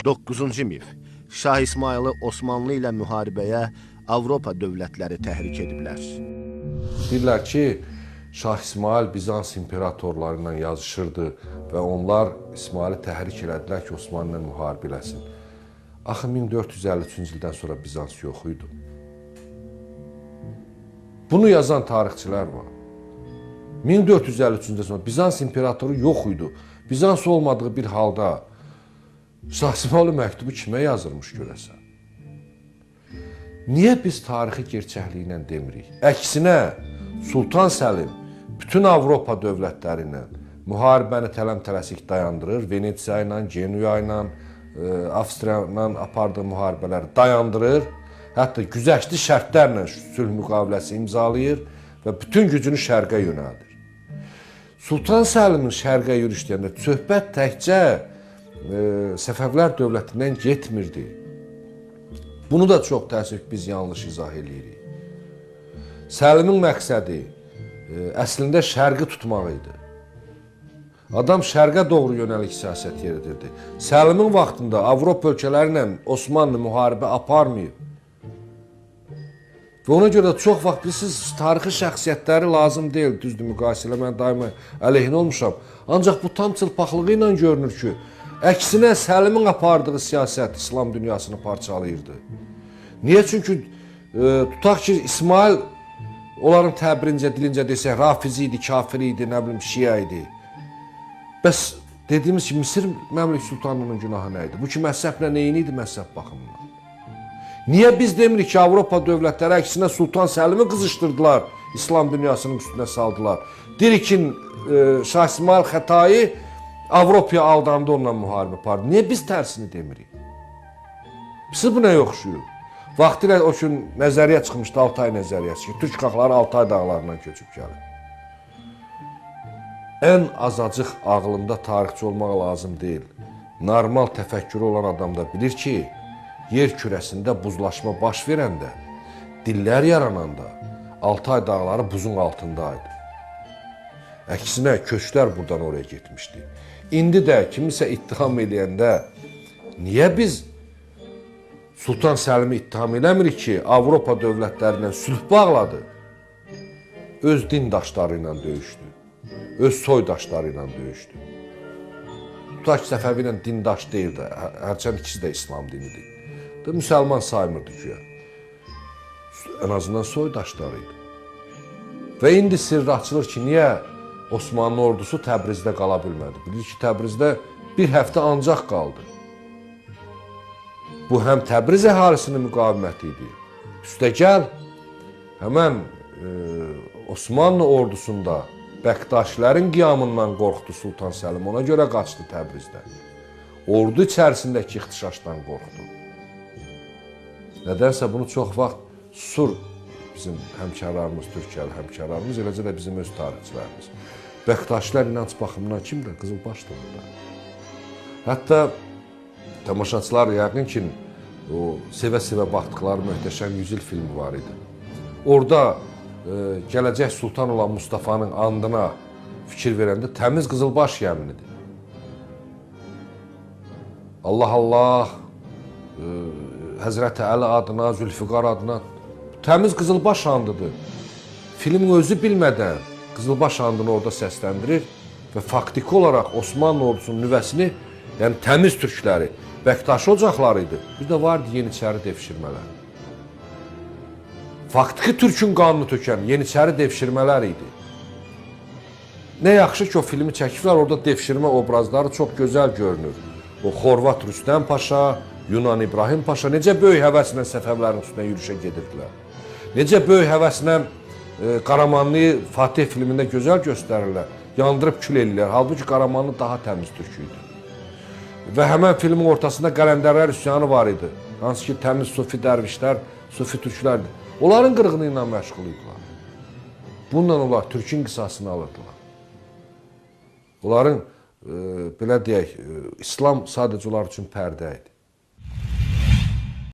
9-cu mif. Şah İsmayılı Osmanlı ilə müharibəyə Avropa dövlətləri təhrik ediblər. Deyirlər ki, Şah İsmayıl Bizans imperatorları ilə yazışırdı və onlar İsmayılı təhrik elədilər ki, Osmanlı ilə müharibə eləsin. Axı 1453-cü ildən sonra Bizans yox idi. Bunu yazan tarixçilər var. 1453-cü ildən sonra Bizans imperatoru yox idi. Bizans olmadığı bir halda Şah İsmayıl məktubu kimə yazırmış görəsən? Niyə biz tarixi gerçəkliyi ilə demirik? Əksinə, Sultan Səlim bütün Avropa dövlətləri ilə müharibəni tələm-tələsik dayandırır. Venesiya ilə, Genuya ilə, Avstriya ilə apardığı müharibələri dayandırır. Hətta güzəştli şərtlərlə sülh müqaviləsi imzalayır və bütün gücünü şərqə yönəldir. Sultan Səlimin şərqə yürüş deyəndə söhbət təkcə Səfəvilər dövlətindən getmirdi. Bunu da çox təəssüf biz yanlış izah eləyirik. Səlimin məqsədi əslində şərqi tutmaq idi. Adam şərqə doğru yönəlik siyasət yeridirdi. Səlimin vaxtında Avropa ölkələri ilə Osmanlı müharibə aparmayıb. Və ona görə də çox vaxt bilirsiniz, tarixi şəxsiyyətləri lazım deyil, düzdür müqayisə elə mən daima əleyhinə olmuşam. Ancaq bu tam çılpaqlığı ilə görünür ki, əksinə Səlimin apardığı siyasət İslam dünyasını parçalayırdı. Niyə? Çünki tutaq ki, İsmail onların təbirincə, dilincə desək, rafizi idi, kafir idi, nə bilim, şiə idi. Bəs dediyimiz kimi Misir Məmlük sultanının günahı nə idi? Bu ki məzhəblə neyini idi məzhəb baxımından? Niyə biz demirik ki, Avropa dövlətləri əksinə Sultan Səlimi qızışdırdılar, İslam dünyasının üstünə saldılar. Deyirik ki, Şah İsmayıl Xətai Avropaya aldandı, onunla müharibə apardı. Niyə biz tərsini demirik? Siz bu nəyə oxşuyur? Vaxtilə o gün nəzəriyyə çıxmışdı, Altay nəzəriyyəsi ki, türk xalqları Altay dağlarından köçüb gəlib. Ən azacıq ağlında tarixçi olmaq lazım deyil. Normal təfəkkürü olan adam da bilir ki, yer kürəsində buzlaşma baş verəndə, dillər yarananda Altay dağları buzun altındaydı. Əksinə köçlər buradan oraya getmişdi. İndi də kimisə ittiham eləyəndə niyə biz Sultan Səlimi ittiham eləmirik ki, Avropa dövlətləri ilə sülh bağladı, öz dindaşları ilə döyüşdü, öz soydaşları ilə döyüşdü. Tutaq ki, Səfəvi ilə dindaş deyildi, hərçənd ikisi də İslam dinidir. Müsəlman saymırdı güya. Ən azından soydaşları idi. Və indi sirr açılır ki, niyə Osmanlı ordusu Təbrizdə qala bilmədi? Bilir ki, Təbrizdə bir həftə ancaq qaldı. Bu həm Təbriz əhalisinin müqaviməti idi. Üstəgəl, həmən Osmanlı ordusunda Bəqdaşilərin qiyamından qorxdu Sultan Səlim. Ona görə qaçdı Təbrizdən. Ordu içərisindəki ixtişaşdan qorxdu. Nədənsə bunu çox vaxt susur bizim həmkarlarımız, Türkiyəli həmkarlarımız, eləcə də bizim öz tarixçilərimiz. Bəqdaşilər inanc baxımından kimdir? Qızılbaşdır da. Hətta tamaşaçılar yəqin ki, o sevə-sevə baxdıqları Möhtəşəm Yüzil filmi var idi. Orada gələcək sultan olan Mustafanın andına fikir verəndə təmiz qızılbaş yəminidir. Allah Allah, Həzrəti Əli adına, Zülfüqar adına təmiz qızılbaş andıdır. Filmin özü bilmədən qızılbaş andını orada səsləndirir və faktiki olaraq Osmanlı ordusunun nüvəsini, yəni təmiz türkləri, Bəqtaşı ocaqları idi. Bir də vardı Yeniçəri devşirmələr. Faktiki türkün qanını tökən Yeniçəri devşirmələr idi. Nə yaxşı ki, o filmi çəkiblər, orada devşirmə obrazları çox gözəl görünür. O Xorvat Rüstəm Paşa, Yunan İbrahim Paşa necə böyük həvəslə Səfəvlərin üstünə yürüşə gedirdilər. Necə böyük həvəslə Qaramanlıyı Fatih filmində gözəl göstərirlər. Yandırıb kül eləyirlər. Halbuki Qaramanlı daha təmiz türk idi. Və həmən filmin ortasında Qələndərlər üsyanı var idi. Hansı ki, təmiz sufi dərvişlər, sufi türklərdir. Onların qırğını ilə məşğul idilər. Bununla onlar türkün qisasını alırdılar. Onların, belə deyək, İslam sadəcə onlar üçün pərdə idi.